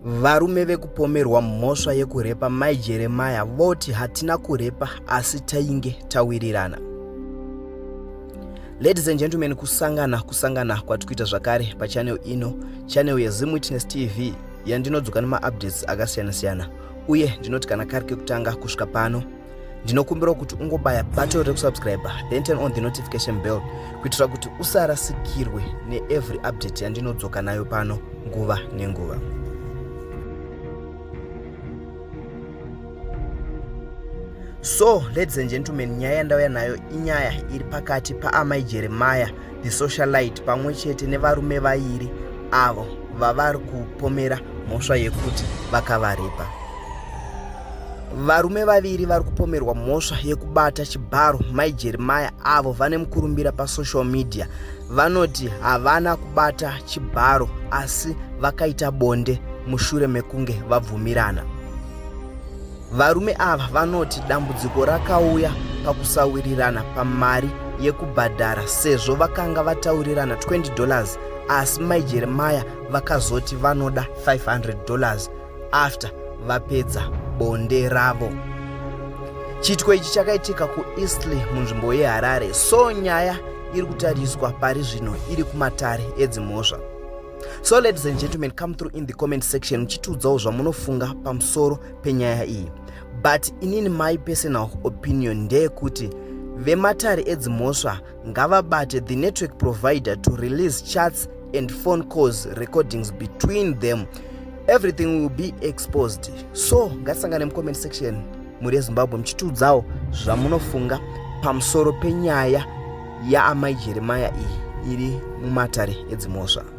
Varume vekupomerwa mhosva yekurepa Mai Jeremaya voti hatina kurepa asi tainge tawirirana. Ladies and gentlemen, kusangana kusangana kwatikuita zvakare pachannel ino, channel yeZim Witness TV yandinodzoka nemaupdates akasiyana siyana, uye ndinoti kana kari kekutanga kusvika pano ndinokumbira kuti ungobaya button rekusubscribe then turn on the notification bell kuitira kuti usarasikirwe neevery update yandinodzoka nayo pano nguva nenguva. So ladies and gentlemen, nyaya yandauya nayo inyaya iri pakati paamai Jeremiah the socialite pamwe chete nevarume vairi avo vavari kupomera mhosva yekuti vakavarepa. Varume vaviri vari kupomerwa mhosva yekubata chibharo mai Jeremiah avo vane mukurumbira pasocial media vanoti havana kubata chibharo asi vakaita bonde mushure mekunge vabvumirana. Varume ava vanoti dambudziko rakauya pakusawirirana pamari yekubhadhara sezvo vakanga vataurirana 20 dollars asi mai Jeremiah vakazoti vanoda 500 dollars after vapedza bonde ravo. Chiitiko ichi chakaitika kuEastley munzvimbo yeHarare, so nyaya iri kutariswa pari zvino iri kumatare edzimhosva. So ladies and gentlemen, come through in the comment section muchitiudzawo zvamunofunga pamusoro penyaya iyi. But inini my personal opinion ndeyekuti vematare edzimhosva ngavabate the network provider to release chats and phone calls recordings between them. Everything will be exposed. So ngatisangane mucomment section mhuri yeZimbabwe muchitiudzawo zvamunofunga pamusoro penyaya yaamai Jeremiah iyi iri mumatare edzimhosva.